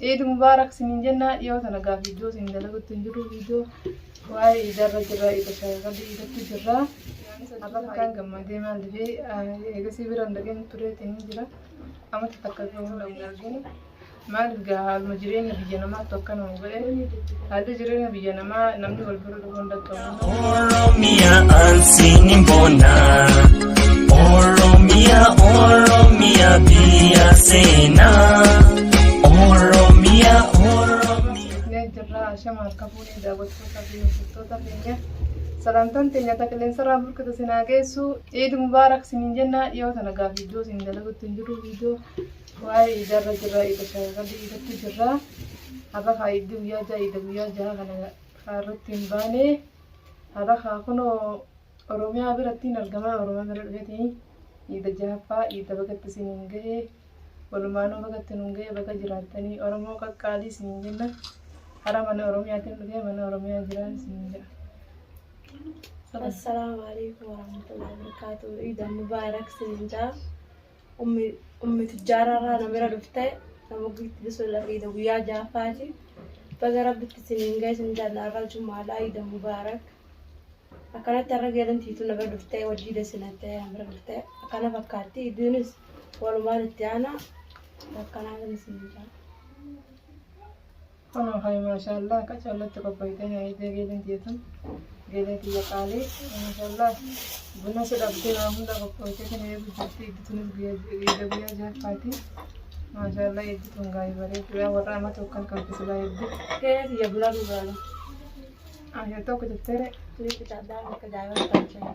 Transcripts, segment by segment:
Eid Mubaarak sinin jenna. Dhiyoo tana gaa viidiyoo sin dalagutti hin jiru. Viidiyoo waa'ee iidarra jirra, iida shaakalli iidatti jirra. Har'a takkaan gammadee maal dhufee eegasii bira hin dhaqin tureetiin hin jira. Amata takka gahuu hin arginu. Maaliif gaa haaluma jireenya biyya namaattu akkanuma godhe. Haalli jireenya biyya namaa namni wal bira dhufuu hin dhaqqabu. Oromia ansiin boona. Oromia, Oromia biyya seenaa. Oromia, Oromia. Ne jirra ashama harka fuunee daawwattoota fi hordoftoota keenya. Salamtaan teenya ta qilleensarraa burqite sin haa geessu. Eid Mubaarak sinin jenna. Dhiyoo tana gaa viidiyoo sin dalagutti hin jiru. Viidiyoo waa'ee iidarra jirra, iida shaakalli iidatti jirra. Har'a kaa iiddi guyyaa ja'a, iida guyyaa ja'a kana kaa irratti hin baane. Har'a kaa kunoo Oromiyaa birattiin argama. Oromiyaa bira dhufeetiin iida jahaffaa iida bagatti isiniin gahe. Walumaanuu bagatti nuun gahe, baga jiraattanii Oromoo qaqqaalii isiniin jenna. Har'a mana Oromiyaatiin dhufee mana Oromiyaa jiraan isiniin jedha. Assalaamu alaikum warahmatullahi wabarakatuh. Iida Mubaarak sinin jaa. Ummi tujjaararraa na bira dhufte, nama bismillah, iida guyyaa jahaffaati. Baga Rabbitti isiniin gahe isin jaalladha. Har'a Jumaadha. Iida Mubaarak. Akkanatti har'a geelan tiituu na bira dhufte, wajjii dasinattee na bira dhufte. Akkana fakkaatti idiinis walumaan itti aana akkanaatiin isin jaa. Kunoo hay maashaallah, akka caalatti qophoytee na eegdee geeleen tiyya tun, geelee tiyya qaalii, maashaallah, buna si dhabdee waa hunda qophoytee tun eegu jirti. Iddi tunis guyyaa guyyaa jahaffaati. Maashaallah, iddi tun gaarii bareedduudha. Warra ama tokkan kan fisilaa eegdi. Geelee tiyya buna dhugaadha. Ahee, tokko jetteere. Turii qicadhaa akka jaayibaa tolchee.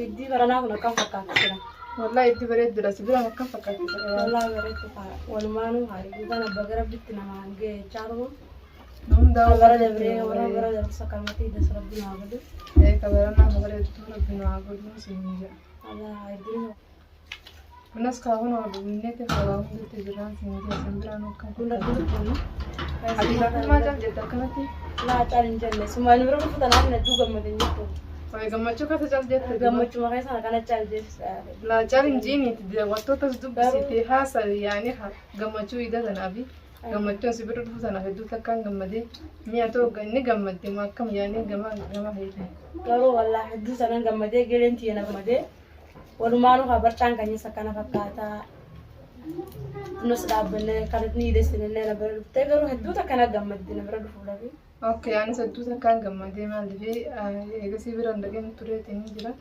Iddii baranaa kun akkam fakkaatti jira? Wallahi iddi bareedduudha. Si biraan akkam fakkaatti? Wallahi bareeddu haa, walumaanuu haa, iddii kana baga Rabbitti namaan ga'e jechaa tuma. Hundaa Bara dabree warra bara dabrsa kamatti das Rabbi naa godhu. Ee, kabaranaa kabareedduu Rabbi nu haa godhu siin jedha. Allah iddii Kunis kaawwan wal dhugneetti kaawaa hundatti jiraan siin jedha. Sin biraan akkam kun dhaggeeffannu. Ati laafummaa cal jette akkanatti. Laa, cal hin jenne. Sumaan bira dhufu tanaaf hedduu gammadan jechuudha. Wayi gammachuu keessa cal jette. Gammachuma keessa kana cal jesse. Laa, cal hin jiiniiti, daawwattootas dubbisiitee haasawi, yaani gammachuu iida sanaa fi gammachuun si bira dhufu sanaaf hedduu takkaan gammadee mi'a ta'u inni gammadde moo akkam, yaani gama gama heete. Garuu wallaahi hedduu sanan gammadee, geleen tiyya na gammadee. Walumaanuu haa barcaan kanyas akkana fakkaataa. Nus dhaabbannee kan ni deessinillee na bira dhuftee, garuu hedduu takka na gammadde na bira dhufuudhaaf. Okay, anis hedduu takkaan gammadee maal dhufee eegasii bira hin dhaqin tureetiin hin jira.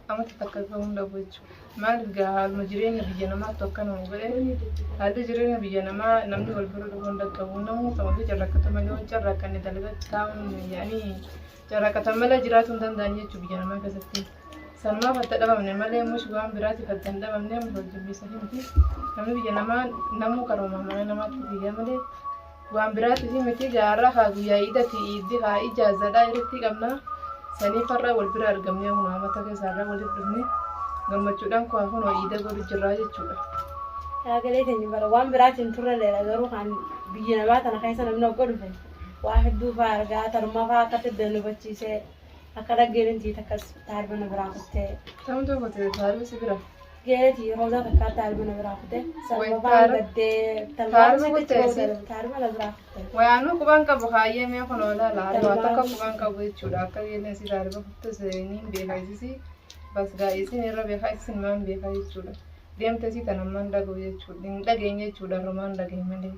Amata takka gahuu hin dhabu jechuudha. Maaliif gaa haaluma jireenya biyya namaattu akkanuma godhe. Haalli jireenya biyya namaa namni wal bira dhufuu hin dhaqqabu. Namuu kan ofii carraaqqatu malee waan carraaqqanne dalagatti taa'uun yaani carraaqqatan malee jiraatuu hin danda'an jechuudha biyya namaa keessatti. Sanumaaf adda dhabamne malee mush waan biraatiif adda hin dhabamne, mush wal jibbiisa miti. Namni biyya namaa namuu karuma mana namaatti biyya malee waan biraatiif miti. Gaarraa haa guyyaa iidati, iiddi haa ijaazadha irratti qabna. Saniif har'a wal bira argamnee kunoo amata keessa har'a waliif dhufne gammachuudhaan koo kunoo iida godhu jirraa jechuudha. Sagalee teenya bara waan biraatiin turre leera, garuu kan biyya namaa tana keessa namni hogga dhufe waa hedduu fa'aa argaa, tanuma fa'aa akka tidda nu hubachiisee akka dhaggeeleen tiyya takkas taarba na biraa kuttee. Tamtu kote taarbi si bira. Geeletii roozaa takkaa taarba na biraa kutte. Wayi Sanuma fa'aan gaddee taarba kuttee si? Taarba na biraa kutte. Wayaanuu qubaan qabu kaayyee mee kunoo ilaala. Waa takka qubaan qabu jechuudha. Akka geeleen si taarba kuttes niin beeka isisi. Bas gaa isin irra beeka, isin maan beeka jechuudha. Deemte si tan ammaan dhaga'u jechuudha. Hin dhageenye jechuudha, romaan dhagaye malee.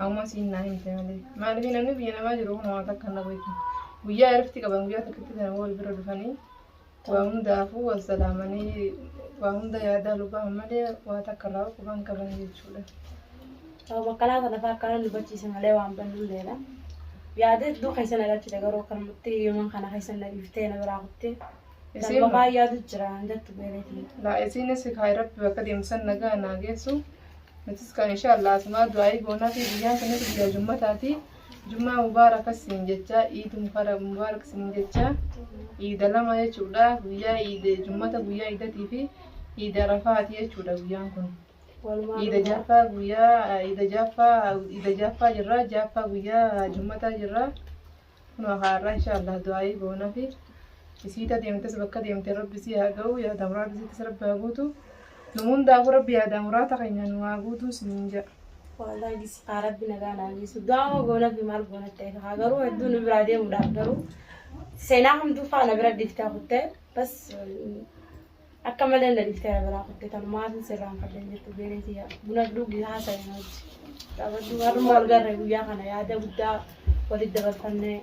Amma siin naa himte malee. Maaliif namni biyya namaa jiru kun waa takka hin dhabu jechuudha. Guyyaa irratti qaban guyyaa takkitti sana wal bira dhufanii waa hundaafuu wal salaamanii waa hunda yaadaa lubaan malee waa takka irraa qubaan qaban jechuudha. Sababa akkanaa kana fa'aa akkana nu hubachiise malee waan bannu leela. Yaada hedduu keessa na galchite, garuu akkanumatti himan kana keessa na dhiiftee na biraa kuttee. Isiin Sababa fa'aa yaadu jira jettu beeleetii. Laa, isiinis kaa Rabbi bakka deemsan nagaa naa geessu. Nutis kan inshallah asumaa du'aayii goonaa fi guyyaan kunis guyyaa jummataati. Jummaa mubaaraka siin jecha, iid mubaarak siin jecha, iida lama jechuudha. Guyyaa iida jummata, guyyaa iidatii fi iida arafaati jechuudha guyyaan kun. Iida jaaffaa, guyyaa iida jaaffaa, iida jaaffaa jirra, jaaffaa guyyaa jummataa jirra. Kunoo haarraa inshallah du'aayii goonaa fi isiita deemtes bakka deemte Rabbi si haa ga'u, yaada muraada isiitis Rabbi haa guutu. Nu hundaafuu Rabbi yaadaa muraata keenya nu haa guutuu isiniin jedha. Wallahi gis haa Rabbi nagaa naa geessu. Du'aama goona fi maal goona ta'e haa garuu hedduu nu biraa deemuudhaaf garuu seenaa hamtuu fa'a na bira dhiiftee kuttee bas akka malee na dhiiftee na biraa kuttee tanumaaf sirraan fadheen jirtu beereeti buna dhugi haasa'e na wajji. Taphadhu har'uma wal garre guyyaa kana yaada guddaa walitti dabarfannee.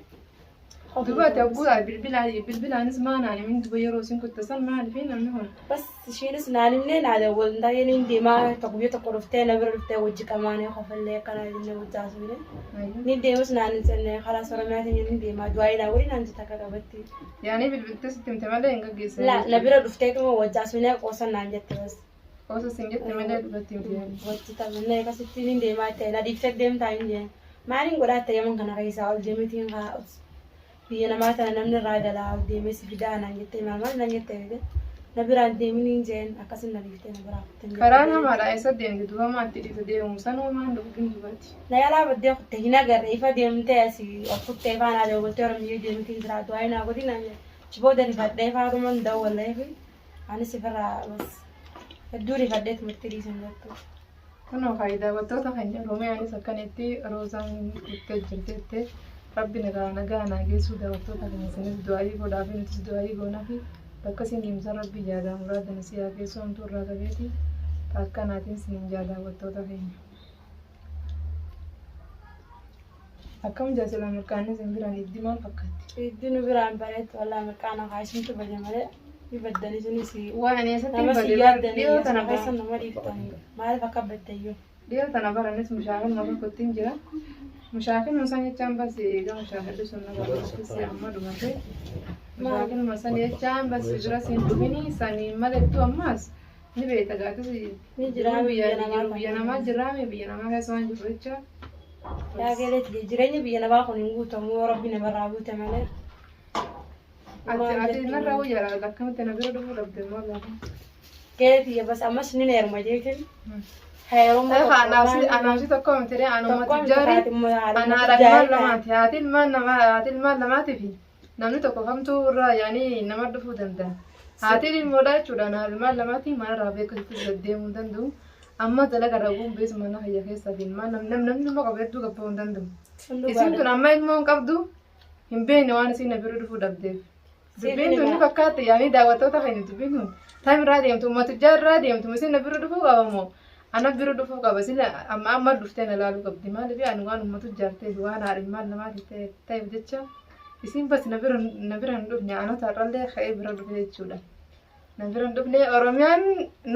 Duba ati hogguu bilbilaanis maa naan himin duba yeroo isin kutte san maaliif namni kun. Bas ishiinis naan himnee naa dawwal taa'ee ni deemaa tokko guyyaa tokko dhuftee na bira dhuftee wajji qamaanee kofallee akkana jennee wajji haasofne. Ni deemus naan hin jenne karaa Oromiyaatiin ni deemaa du'aa naa godhi naan jette akka qabatti. Yaani bilbiltee sitti himte malee hin gaggeessine. La na bira dhufteetuma wajji haasofnee qoosan naan jette bas. Qoosa sin jette malee dhugatti himte. Wajji taphannee akkasitti ni deemaa ta'e na dhiiftee deemtaa hin jeen. Maaliin godhaa ta'e yaman kana keessaa ol deemeetiin haa biyya namaa tana namni irraa galaa ol deemee si fidaa naan jettee maal maal naan jettee na biraan deemin hin jeen akkasin na dhiiftee na biraa kutte. Karaa namaadha eessa deemte duba maatti dhiifte deemu sanuu maan dhugin dubati. Na yaalaa baddee kutte hin agarre ifa deemtee asii ol kuttee faanaa dawwaltee Oromiyyoo deemtee jira du'aa naa godhi naan jedhe. Achi booda rifadhee faaruman dawwalleefi anis ifirraa bas hedduu rifadhee tumatti dhiisan jettu. Kunoo faayidaa daawwattoota keenya Oromiyaanis akkanatti Roozaan kuttee jirteette Rabbi nagaa nagaa naa geessuu daawwattoota keenya isinis du'aayii godhaa fi nutis du'aayii goonaa fi bakka isin deemsan Rabbi yaadaa muraadan si haa geessuu hamtuu irraa qabeeti akkanaatiin isiniin jaa daawwattoota keenya. Akkam jaasila mirqaanni isin biraan iddi maal fakkaatti? Iddi nu biraan bareetti wallaa mirqaana haa isintu bade malee ni baddanii sunis Waan ani eessatti nama hin si bade yaaddanii dhiyoo tana asuma keessa nama dhiiftanii maaliif akka baddayyuu. Dhiyoo tana baranis mushaafin tokkotti hin jira. Mushaafin san jechaan bas egaa mushaafilli sun nama barbaachise amma dhumate. Mushaafin san jechaan bas bira siin dhufini saniin malettu ammaas ni beekta gaatis Ni jira biyya biyya namaa biyya namaa jiraame biyya namaa keessa waan jiru jecha. Yaa galeeti jireenya biyya namaa kun hin guutamu yoo rabbi namarraa guute malee. Ati narraa wayyaadha akkamitti na bira dhufuu dhabde immoo lafa. Galeeti bas ammas ni heeruma jeetiin. Heeruma Anaafsi tokko miti ree anuma tijjaari. Ana haadha ilmaan lamaati. Haati ilmaan namaa haati ilmaan lamaatii fi namni tokko kamtuu irraa yaanii nama dhufuu danda'a. Haatiin ilmoodha jechuudha. Ana ilmaan lamaatii manarraa beeksisutti deddeemuu hin danda'u. Amma dalaga raguun bees mana hayya keessaa fi ilmaan namni nama qabu hedduu gabba'uu hin danda'u. Isin tun amma ilmoo hin qabdu hin beekne waan isin na bira dhufuu dhabdeef. Dubbiin tun ni fakkaatti yaanii daawwattoota keenya dubbiin tun taa'im irraa deemtu uummata irraa deemtu isin na bira dhufuu qabamoo ana bira dhufuu qaba isin amma amma dhuftee na laaluu qabdi maaliif ani waan uummata ijaarteef waan haadha ilmaan namaatiif ta'eef jecha isin bas na bira hin dhufne anota har'allee ka'ee bira dhufe jechuudha. Na bira hin dhufne Oromiyaan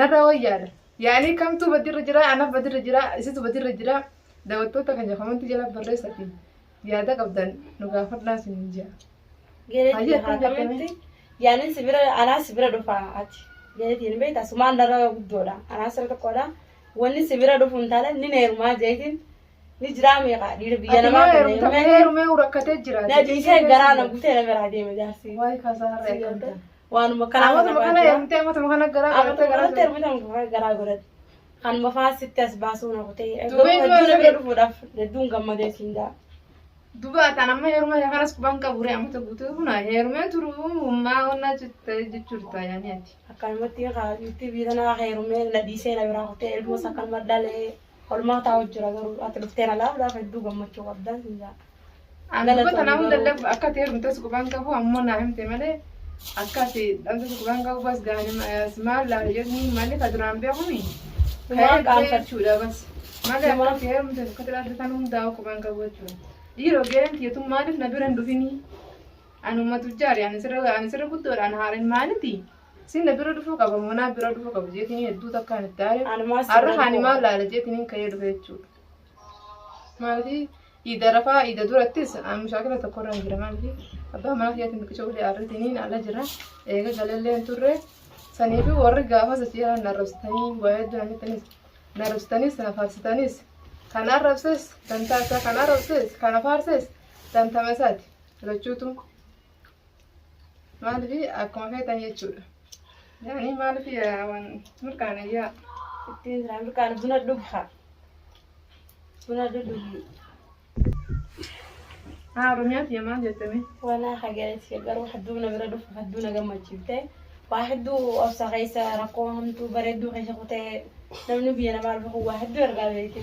narra wayyaadha. Yaanii kamtuu badirra jira anaaf badirra jira isitu badirra jira daawwattoota keenya komantii jala barreessaati yaada qabdan nu gaafadhaa isin jira. Galeeti akkamitti yaanin si bira anaa si bira dhufa ati galeetiin beekta sumaan narra guddoodha anaa sirra tokkodha wanni si bira dhufu hin taane ni heerumaa jeetiin ni jiraa meeqa dhiira biyya namaa kana heerumee rakkatee jira. Na dhiisee garaa na gutee na biraa deeme jaarsi. Waayee kaasaa har'a eegamta. Waanuma kana Amatuma kana heerumtee amatuma kana garaa godhatee garaa godhatee garaa godhate. Kanuma fa'aa sitti as baasuu na kutee Dubbiin hedduu na bira dhufuudhaaf hedduun gammadee siin jaa. Duba atan amma heeruma kanas quban qabu ree amata guutuu kuna heerumee turu hummaa onnaa jechuudha yaani ati. Akkanumatti itti biyya tanaa heerumee na dhiisee na biraa kutee ilmoos akkanuma dhalee olmaa taa'u jira garuu ati dhuftee na laafuudhaaf hedduu gammachuu qabdan siin jaa. Ani duba tanaa hundallee akka ati heerumtes quban qabu ammoo naa himte malee akka ati dhaltes quban qabu bas gaani maal laala jedhanii malee ka duraan beekumi. Maal qaanfadhu. Jechuudha bas. Malee akka ati heerumtes akka ati dhalte tan hundaa'u quban qabu jechuudha. Dhiiroo gaheen tiyyatu maaliif na bira hin dhufinii? Anuma tujjaari ani sirra guddoodha ani haadha ilmaaniti. Isin na bira dhufuu qaba moo naa bira dhufuu qaba jeetiin hedduu takkaan itti aare. Anumaa si Har'a bira kaani dhufuu maal laala jeetiin ka'ee dhufe jechuudha. Maaliif iida rafaa iida durattis ani mushaakila tokkorra hin jira maaliif abbaa manaa kiyyaatiin biqilcha ulee aarritiniin ala jira eega galallee hin turre sanii fi warri gaafas achi jalaan na arrabsitanii waa hedduu na jettanis na arrabsitanis na faarsitanis kan arrabses dantaa isaa kan arrabses kan faarses dantama isaati lachuutu maaliif akkuma feetan jechuudha. Yaani maaliif waan mirkaanayyaa Ittiin jira mirkaan buna dhugi haa. Buna dhugi. Haa Oromiyaatti yamaan jettame. Walaa hagaleeti garuu hedduu na bira dhufu hedduu na gammachiifte. Waa hedduu obsa keessa rakkoo hamtuu bareedduu keessa kutee namni biyya namaa dhufe waa hedduu ergaa beekte.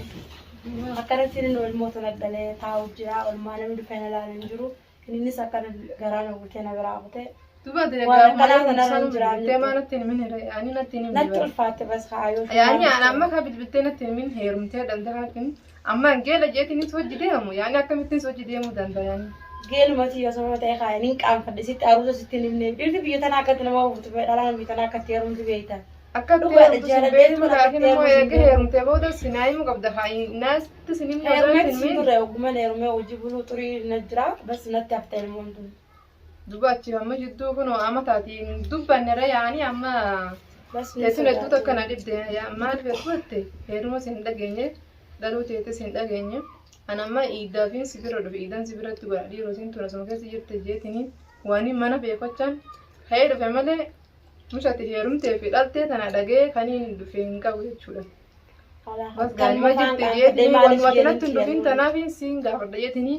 Akkanatti inni ilmoo tana dhalee taa'u jira. Olmaa namni dhufee na ilaalu hin jiru. Innis akkana garaa na kutee na biraa kutee. Duuba ati Waan gaafuma akkanaa kanarra sanuu hin jiraanne. bilbiltee maa natti hin himin ree? Ani natti hin himne Natti bara. ulfaatte bas kaayoo. Yaani ani amma ka bilbiltee natti hin himin heerumtee dhalte haakin amma geela jeetiinis hojii deemu yaani akkamittiin hojii deemuu danda'a yaani. Geelumati yoo sababa ta'e kaayee nin qaanfadhe sitti aruusa sitti hin himne. Dhiirti biyya tanaa akkatti nama ooftu dhalaan biyya tanaa akkatti heerumtu beekta. Akka itti Dhugaadha, heerumtu sin jaalallee beeknu tun akka laakiin itti immoo heerumtu sin eega beeknu. heerumtee booda sinaa himuu qabda haa naasti sin himne osoo Heerumeetti hin sin himin. turre ogummaan heerumee hojii buluu xurii na jira bas natti hafte ilmoon tun. Duuba achi amma jidduu kunoo amma taatiin dubbanne yaani amma Bas ni teessuma hedduu takka sodaatu. na dhibde maal beektu heeruma sin dhageenye dhaluu teetis hin dhageenye an amma iidaafiin si bira dhufe iidaan si biratti godha dhiiroo siin tun asuma keessa jirte jeetini waan mana beekochaan ka'ee dhufe malee mucatti heerumtee fi dhaltee tana dhagee kaniin dhufe hin qabu jechuudha. Bas gaanima jirti jeetini wanuma kanatti hin dhufin tanaaf siin gaafadha jeetini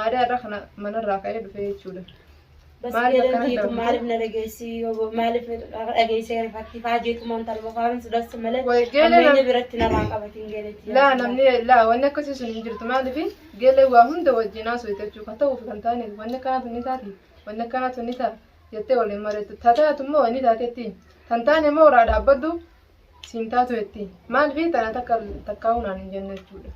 aadaa irra kana manarraa ka'ee dhufe jechuudha. Bas Maaliif geelan akkana tiitu ta'u? maaliif na dhageessi maaliif dhageessee rifatti faa jeetumaan talba faa sudhas malee Way geelee ammeenya biratti namaan qabatiin geeletti. Laa namni laa wanni akkasii sun hin jirtu maaliif geelee waa hunda wajjin haasoo jechuu kan ta'uuf kan taane wanni akkanaatu ni taati wanni akkanaatu ni ta'a jettee waliin mari'attu tataatu immoo wanni taatetti kan taane immoo irraa dhaabbadhu siin taatu jetti maaliif tana takka takkaa hunaan hin jenne jechuudha.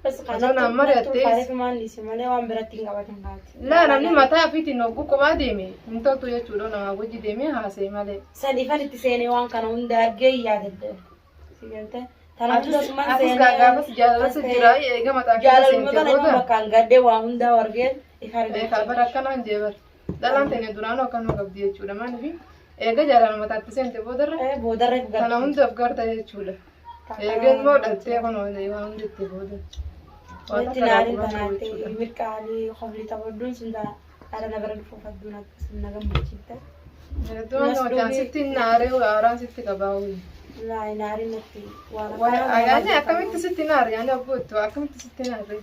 Bas Osoo naan mari'attee- ulfaateetumaan dhiise malee waan biratti hin qabatin kaati. Laa namni mataa ofiitiin hogguu kophaa deeme hin toltu jechuudha namaa wajji deemee haasa'e malee. San ifan itti seenee waan kana hunda argee yaadadde. Si galtee? Tanaaf dursummaan Atis seenee. gaafas jaalalasi jira eega mataa keessa Jaalaluma seente kana immoo booda. bakkaan gadhee waa hundaa argee ifa argee. Eegaa bara akkanaan jeebar. Dhalaan teenya duraanuu akkanuma qabdi jechuudha. Maaliif eega jaalala mataatti seente boodarra Boodarra if kana galtee. hunda of garta jechuudha. Eega immoo dhaltee kun waan hundi itti booda. Waan Wanti akka naariin rakkoo qabu tanaatti jechuudha. mirqaanii qofli taphadhuun sun ta'a. Haadha na bira dhufuuf adduu na gammachiifte. Du'a namatti sitti naaree haaraan sitti qabaa wayii. Laa naariin natti waan Yaani akkamitti sitti naare yaani abbootu akkamitti sitti naare.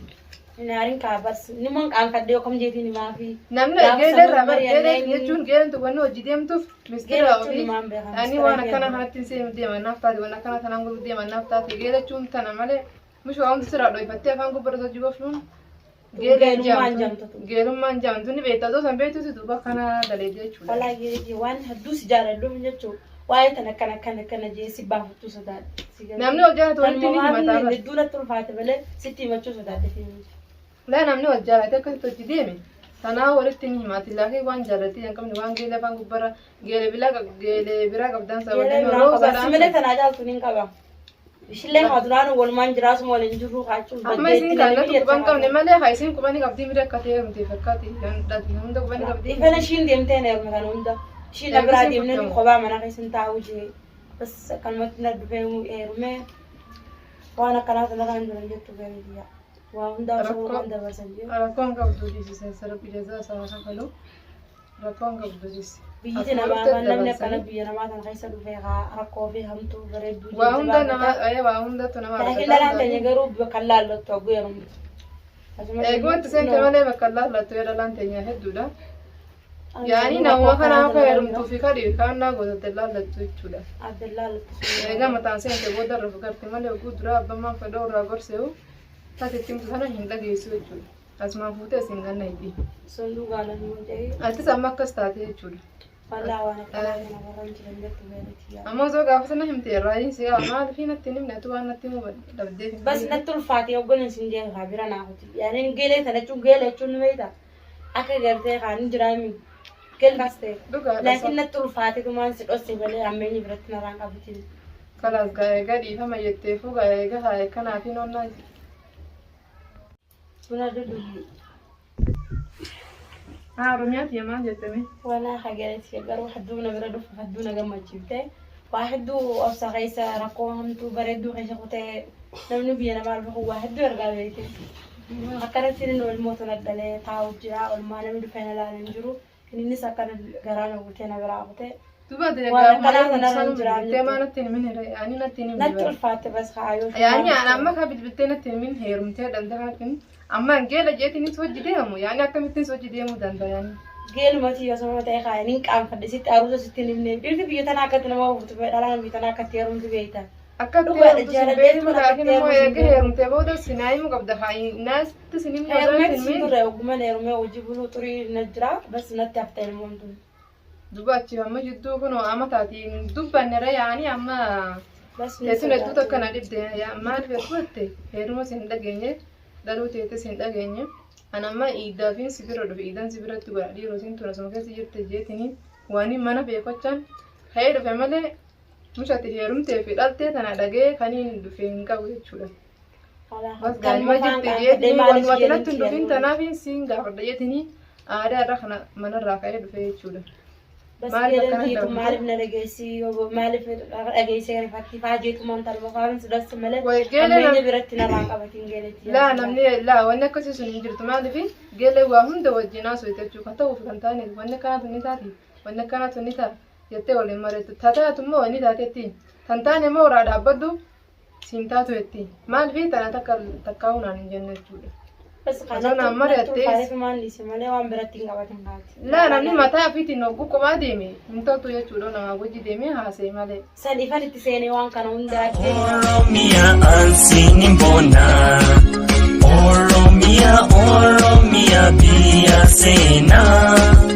Naariin kaabas niman qaanfadhee akkam jeetiin himaa fi. Namni Gaafa geela sanuu irraa mari'annee geela jechuun geelan wanni hojii deemtuuf mistira Geela jechuun ofii himaan beekan, ani mistira waan ofii akkana beekan. kanatti seenu deema naaf taate waan akkana tanaan godhu deema naaf taate geela jechuun tana malee mushoo hundi sirraa dho'ifattee afaan gubbarra hojii gofuun Geelummaan jaamtu. Geelummaan jaamtu ni beekta osoo san beektuuti duuba kana daleedee jechuudha. Walaa geelii waan hedduu si jaaladhuuf jechuun waa'ee tan akkana akkana akkana jee si baafattuu sodaadhe. Si galtee? Namni hojii jaalatu walitti ni Tanuma himataa waan bara. hedduu natti ulfaate malee sitti himachuu sodaadhe. Laa namni wal jaalate akkasitti hojii deeme tanaa walitti ni himati laakiin waan jaalatee hin qabne waan geela afaan gubbarra geele biraa qabdaan Geelee sababni biraan yeroo qaba. Si malee sadaan tanaa caaltu ni qaba. Ishillee haa duraan walumaan jiraasuma waliin jirru kaachuun amma isin kan quban qabne malee haa isin qubani qabdii mira akka ta'e miti fakkaati hunda qubani qabdii. Ifana ishiin deemtee na heerumte kana hunda. Ishiin na biraa deemnee nu kophaa mana keessa hin taa'u jee. Bas akkanumatti na dhufee heerumee waan akkanaa sana kan jiran jettu garii Waa hundaa osoo waan dabarsan jee. Rakkoon qabdu dhiisise sarbi jazaa isaa kafalu rakkoon qabdu dhiisi. Biyyi namaa kan namni akkana biyya namaa kana keessa dhufee haa rakkoo fi hamtuu bareedduu Waa hunda nama waa hundatu nama Laakiin dhalaan teenya garuu bakka laallattu hagu heerumtu. Eegumatti seente malee bakka laallattu yoo dhalaan teenya hedduudha. Yaani namuma kanaa akka heerumtuu fi kadhi kaannaa gootatte laallattu jechuudha. Adda laallattu. Egaa mataan seente booda irra fugarti malee oguu duraa abbammaan fedhoo irraa gorseewu taate itti himtu sana hin dhageessu jechuudha. Asumaan fuutee asiin ganna hidhi. Sun dhugaa nama jedhee. Atis amma akkas taate jechuudha. Walaa waan akkanaa kana warra hin jiran jettu beelati yaa. Amma osoo gaafa sana himte irraa si gaa maaliif natti hin himne atu waan natti himuu dhabdee. Bas natti ulfaate hoggan isin jee haa bira naa kuti. Yaani geelee tana jechuun geela jechuun ni beektaa. Akka gartee kaan hin jiraami. Geelmas ta'e. Dhugaadha. Laakiin natti ulfaate tumaan si dhosse malee ammeenyi biratti narraan qabatin. Kalaas gaa egaa dhiifama jetteefuu gaa egaa haa kanaaf hin onnaa. Buna duddubi. Haa Oromiyaati maal jettame? Walaa hagalati garuu hedduu na bira dhufu hedduu na gammachiifte. Waa hedduu obsa keessa rakkoo hamtuu bareedduu keessa kutee namni biyya namaa dhufu waa hedduu ergaa beekte. Akkanatti inni ilmoo tana dhalee taa'u jira olmaa namni dhufee na ilaalu hin jiru. Innis akkana garaa na kutee na biraa kutee. Duuba ati Waan gaafuma akkanaa kanarra hin sanuu jiraanne. bilbiltee maa natti hin himin ani natti hin himne. Natti ulfaatte bas kaayoo. Yaani ani amma ka bilbiltee natti hin himin heerumtee dhaltee haakin amma geela jeetiinis hojii deemu yaani akkamittiin hojii deemuu danda'a yaani. Geeluma tiyya osoo ta'e kaa'e nin qaanfadhe sitti aruusa sitti hin himne. Dhiirti biyya tanaa akkatti nama ooftu dhalaan biyya tanaa akkatti heerumtu beekta. Akka itti Dhugaadha, heerumtu sin jaaladhee beektu tuma laakiin akkatti immoo heerumtu sin eega beeku. heerumtee booda sinaa himuu qabda haa naasti sin himne osoo Heerumeetti hin sin himin. turre ogummaan heerumee hojii buluu xurii na jira bas natti hafte ilmoon tun. Duba achi amma jidduu kunoo amma taatiin dubbannera yaani amma Bas ni teessuma hedduu takka sodaatu. na dhibde maaliif hedduu jette heeruma sin dhageenye dhaluu teetes hin dhageenye an amma iidaafiin si bira dhufe iidaan si biratti godha dhiiroo siin tun asuma keessa jirte jeetini waan mana beekochaan ka'ee dhufe malee mucati heerumtee fi dhaltee tana dhagee kaniin dhufe hin qabu jechuudha. Bas gaanima jirti jeetini wanuma kanatti hin dhufin tanaaf siin gaafadha jeetini aadaa irra kana manarraa ka'ee dhufe jechuudha. Bas Maaliif geeleen akkana tiitu ta'u? maaliif na dhageessi maaliif dhageessee rifatti faa jeetumaan talma faamin sudhas malee Way geelee ammayya biratti narraa qabatiin geeletti. Laa namni laa wanni akkasii sun hin jirtu maaliif geelee waa hunda wajjin haasoo jechuu kan ta'uuf kan taane wanni akkanaatu ni taati wanni akkanaatu ni ta'a jettee waliin mari'attu tataatu immoo wanni taatetti kan taane immoo irraa dhaabbadhu siin taatu jetti maaliif tana takka takkaa'uu naan hin jenne jechuudha. Bas Osoo naan kanatti mari'attee ulfaateef maan dhiise malee waan biratti hin qabatin haati. Laa namni mataa ofiitiin hogguu kophaa deeme hin toltu jechuudha namaa wajji deemee haasa'e malee. San ifan itti seenee waan kana hunda argee. Oromia ansiin bona. Oromia, Oromia biyya seenaa.